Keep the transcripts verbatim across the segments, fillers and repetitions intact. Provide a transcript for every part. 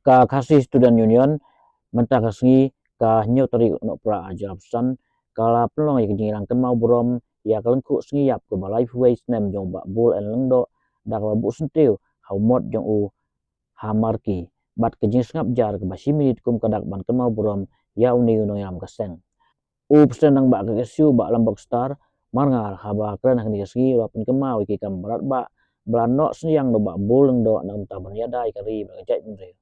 Ka Khasi Student Union mynta ka sngi ka hynñiew tarik u Nohprah arhajar arphew san ka la pynlong ïa ka jingïalang kynmaw burom ïa ka lyngkhuh sngi ïap kaba laiphew wei snem jong u Bah Bull N Lyngdoh da kaba buh syntiew ha u mot jong u ha Marki bad ka jingsngap jar kaba shi minit kum ka dak ban kynmaw burom ïa une u nongïalam ka seng. U President rangbah ka K S U Bah Lambok Star Marngar haba kren ha kane ka sngi u la pynkynmaw ïa ki kam ba radbah ba la noh synñiang da u Bah Bull Lyngdoh na ka bynta ban ïada ïa ka ri bad ka jaitbynriew.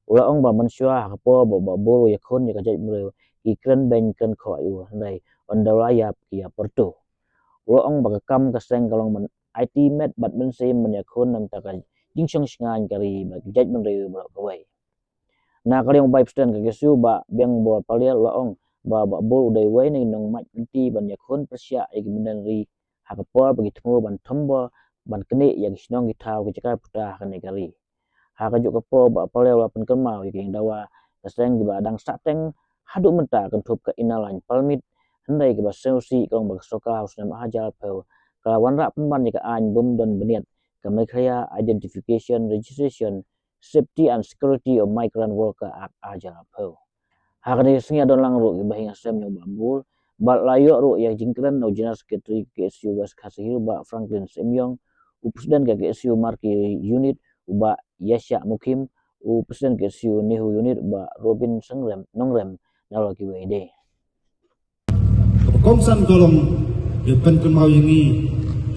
U la ong ba mynshuwa ha ka por ba u Bah Bull u ïakhun ïa ka jaitbynriew ki kren beiñ kren khoh ïa u, hynrei ynda u la ïap ki ïa pyrto. U la ong ba ka kam ka seng ka long ban aiti met bad mynsiem ban ïakhun na ka bynta ka jingshong shngaiñ ka ri bad ka jaitbynriew baroh kawei. Na ka liang u Vice President ka K S U Bah Biangbor Paliar u la ong ba u Bah Bull u dei uwei na ki nongmait lynti ban ïakhun pyrshah ïa ki mynder ri ha ka por ba ki thmu ban thombor ban knieh ïa ki shnong ki thaw ki jaka puta ha kane ka ri. Ha kajuh ka por u Bah Paliar u la pynkynmaw ïa ki dawa ka seng kiba dang sahteng haduh mynta kynthup ka Inner Line Permit, hynrei kaba sngewsih ka long ba ka sorkar ha u snem arhajar arphew ka la wanrah pynban ïa ka aiñ bym don bniat, ka Meghalaya Identification, Registration, Safety and Security of Migrant Worker Act arhajar arphew. Ha kane ka sngi la don lang ruh kiba ïing ha sem jong u Bah Bull bad la ïoh ruh ïa ka jingkren na u General Secretary ka K S U West Khasi Hills Bah Franklin Syiemlieh, u President ka K S U Marki Unit u Bah Yashah Mukhim, u President ka K S U NEHU Unit u Bah Robin Nongrem, na la kiwei de. Kaba kongsan ka long ïa pynkynmaw ïa ngi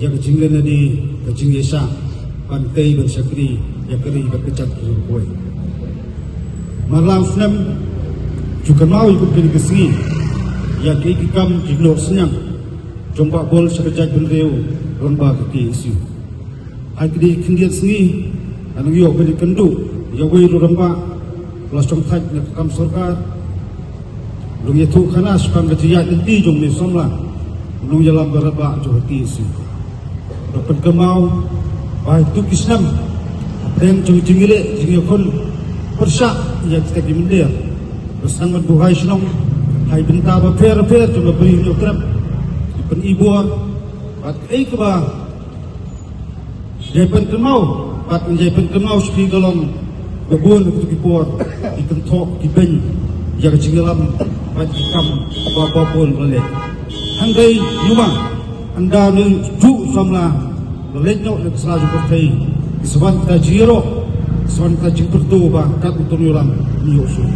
ïa ka jinglen lade, ka jingïaishah ban tei ban shakri ïa ka ri bad ka jaitbynriew kawei. Mar la u snem ju kynmaw ïa ka pynka sngi ïa ki kam ki noh synñiang jong u Bah Bull sha ka jaitbynriew lyngba ka K S U. Ha kine ki khyndiat sngi, ngan ïoh ban ïakynduh ïa uwei u rangbah ba la shong thait na ka kam sorkar, u nongïathuhkhana shaphang ka jingïaid lynti jong une u samla, u nongïalam ba radbah jong ka K S U. U la pynkynmaw ba ha kito ki snem, hapdeng jong ka jingïaleh jingïakhun pyrshah ïa kita ki mynder, ba sdang ban buhai shnong ha ki bynta bapher bapher jong ka Ri Hynñiewtrep, ki pynibor bad kaei kaba jai pynkynmaw bad jai pynkynmaw sha phi ka long ba bun ha kito ki por ki kynthoh ki beiñ ïa ka jingïalam bad ki kam ba u Bah Bull u la leh. Hynrei ïa ma, ynda une u juh samla u la leit noh na ka sla jong ka pyrthei, ki sa wan kita jingïaroh, ki sa wan kita jingpyrto ba kat uto u nongïalam un ïoh shuh.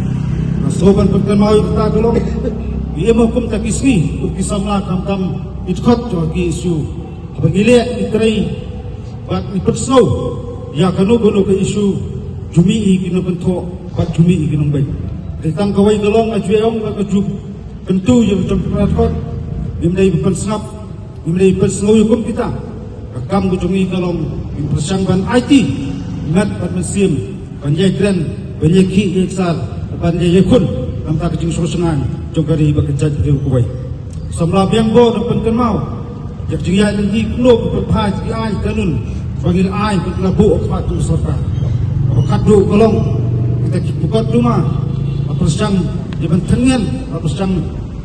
Nga sngew ban pynkynmaw ïa kata ka long, ngi im ha kum kita ki sngi kum ki samla khamtam ki dkhot jong ka K S U. Haba ngi leh ngi trei bad ngi pynsngew ïa kano kano ka issue, ju mih hi ki nongkynthoh bad ju mih hi ki nongbeiñ. Dei tang kawei ka long, nga ju ong ba ka ju kyntu ïa ka jong ki para dkhot. Ngim dei ban pynsngap, ngim dei ban pynsngew ïa kum kita. Ka kam ka jong ngi ka long ngin pyrshang ban aiti met bad mynsiem, ban ïai kren, ban ïai khih ïai ksar, ban ïai ïakhun na ka bynta ka jingshong shngaiñ jong ka ri bad ka jaitbynriew kawei. Samla Biangbor u pynkynmaw ïa ka jingïaid lynti kumno ban pynphai ïa ki aiñ kanun ba ngi la ai, ba ngi la buh ha khmat jong ka sorkar. Kaba khatduh ka long kita ki mukotduma ba pyrshang ïa ban tyngen, ba pyrshang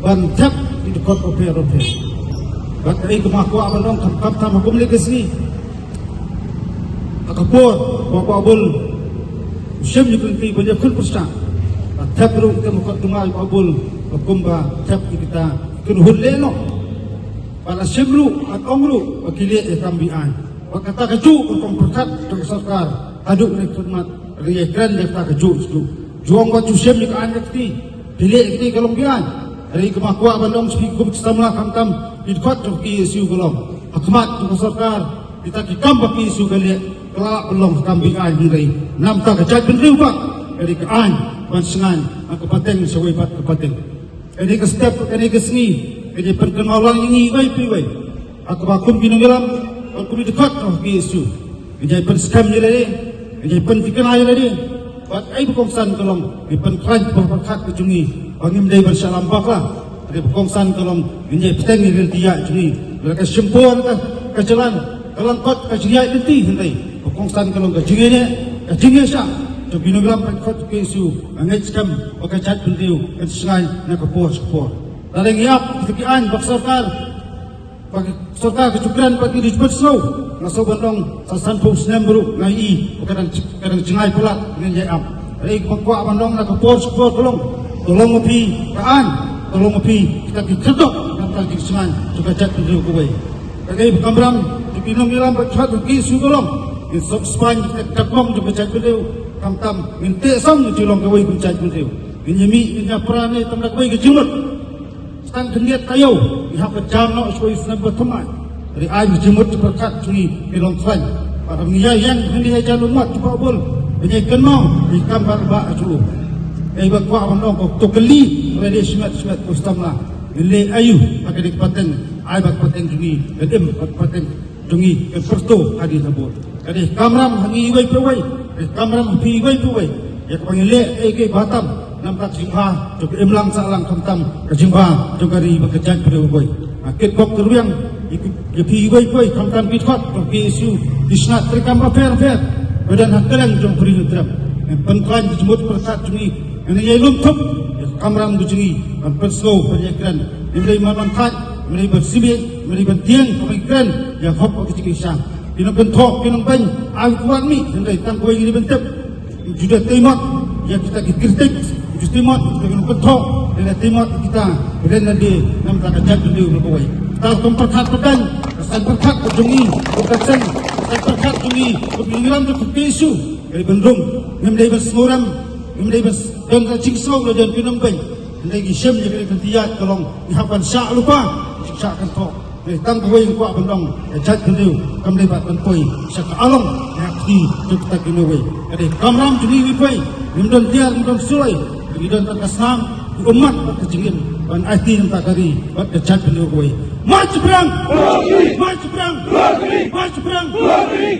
ban thep ki dkhot bapher bapher. Bad kaei kaba nga kwah ban ong, khamtam ha kum kine ki sngi, ha ka por ba u Bah Bull u shim ïa ka lynti ban ïakhun pyrshah, la thep ruh kita ki mukotduma ïa u Bah Bull ba kumba thep ïa kita ki kynhun lehnoh. Bad la shim ruh, la ong ruh ba ki leh ïa ka kam be-aiñ. Bad kata kajuh ka rukom pyrkhat jong ka sorkar haduh kane ka khmat, ngi ïai kren ïa kata kajuh kajuh. Ju ong ba ju shim ïa ka aiñ ka kti, phi leh ïa kti ka long be-aiñ. Hynrei kaba nga kwah ban ong sha phi kum ki samla khamtam ki dkhot jong ka K S U ka long, ha khmat jong ka sorkar, kita ki kam ba ka K S U ka leh ka la lah ban long ka kam be-aiñ, hynrei na ka bynta ka jaitbynriew bah ka dei ka aiñ ban shngaiñ na ka pateng shawei pat ka pateng. Kane ka step, kane ka sngi, kane ka pynkynmaw lang ïa ngi iwei pa iwei. Ha kaba kum ki nongïalam bad kum ki dkhot jong ka K S U, ngin ïai pynskhem ïa lade, ngin ïai pynthikna ïa lade. Bad kaei ba kongsan ka long, ngin pynkhlaiñ ka pyrkhat ka jong ngi ba ngim dei ban shah lam bakla. Kaei ba kongsan ka long, ngin ïai bteng ïa ka lynti ïaid jong ngi. Lada ka shim bor ka, ka jylla, ka lyngkot ka jingïaid lynti, hynrei ba kongsan ka long ka jingïaineh, ka jingïaishah jong ki nongïalam bad dkhot jong ka K S U. Nga ngeit skhem ba ka jaitbynriew kan shngaiñ na ka por sha ka por. Lada ngi ap kita ki aiñ ba ka sorkar, ba ka sorkar ka ju kren bad ngi, ngi ju pynsngew, nga sngew ban ong sa sanphew snem ruh nga ïohi ba ka dang, ka dang jngai palat, ngin ïai ap. Hynrei kaba kwah ban ong na ka por sha ka por ka long, to long ma phi ka aiñ, to long ma phi kita ki khyrdop na ka bynta ka jingsngewsih jong ka jaitbynriew kawei. Kaei ba kamram jong ki nongïalam ba khot jong ki KSU ka long, ngin sop spaiñ kita ki katmong jong ka jaitbynriew, khamtam ngin teh song ka jinglong kawei ka jaitbynriew. Ngin ïa mih, ngin ïa pra ne tang da kawei ka jingmut. Tang khyndiat taïew ngi hap ban jam noh shuwa ïa u snem ba thymmai. Hynrei ai ka jingmut jingpyrkhat jong ngi ki long khlaiñ. Bad ngi ïa ïeng hangne hajan u mot jong u Bah Bul ban ïa kynmaw ïa ka kam ba la bah jong u. Kaei ba kwah ban ong, ko to kylli lade shimet shimet ko samla, ngin leh aïu ha kane ka pateng? Ai ba ka pateng jong ngi kan im, ba ka pateng jong ngi kan pyrto hadien habud. Ka dei kamram ha ngi iwei pa iwei, ka dei kamram ha phi iwei pa iwei, ïa kaba ngin leh kaei kaei ba tam na ka bynta ka jingbha jong ka imlang sahlang, khamtam ka jingbha jong ka ri bad ka jaitbynriew kawei. Nga kit bok kyrwiang ïa phi iwei pa iwei, khamtam ki dkhot jong ka KSU, ki shnat treikam bapher bapher ba don ha kylleng jong ka ri Nongkrem. Ngin pynkhlaiñ ka jingmut pyrkhat jong ngi, ngin ïa lum thup ïa ka kamram ka jong ngi ban pynsngew, ban ïakren. Ngim dei ban thait, ngim dei ban simiej, ngim dei ban tieng, ka ban kren ïa ka hok ka jingkyrshan. Ki nongkynthoh, ki nongbeiñ, ai ki wan mih, hynrei tang kawei ngi dei ban tip: ju da tei mot ïa kita ki kritik, ju tei mot ïa kita ki nongkynthoh, da tei mot ïa kita kiba don lade na ka bynta ka jaitbynriew kawei. Ka rukom pyrkhat pyrkhat, ka saiñ pyrkhat ka jong ngi, ka saiñ, ka saiñ pyrkhat jong ngi, ka jong ngi lam jong ka KSU ka dei ban rung. Ngim dei ban sngewrem, ngim dei ban don ka jingsngew la don ki nongbeiñ. Hynrei ngi shem ïa kane ka jingïaid ka long ngi hap ban shah lypa, shah kynthoh. Hynrei tang kawei nga kwah ban ong, ka jaitbynriew kam dei ban poi sha ka along, ïa ka kti jong kita kiwei. Ka dei kamram jong ngi iwei pa iwei. Ngim don tiar, ngim don suloi, ngi don tang ka snam, ka ummat bad ka jingim ban aiti na ka bynta ka ri bad ka jaitbynriew kawei. Mai shaphrang! Mai shaphrang! Mai shaphrang!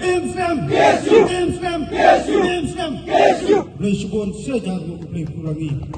Im slem! Im slem! Im slem! Khublei shibun, sha jar, khublei shibun.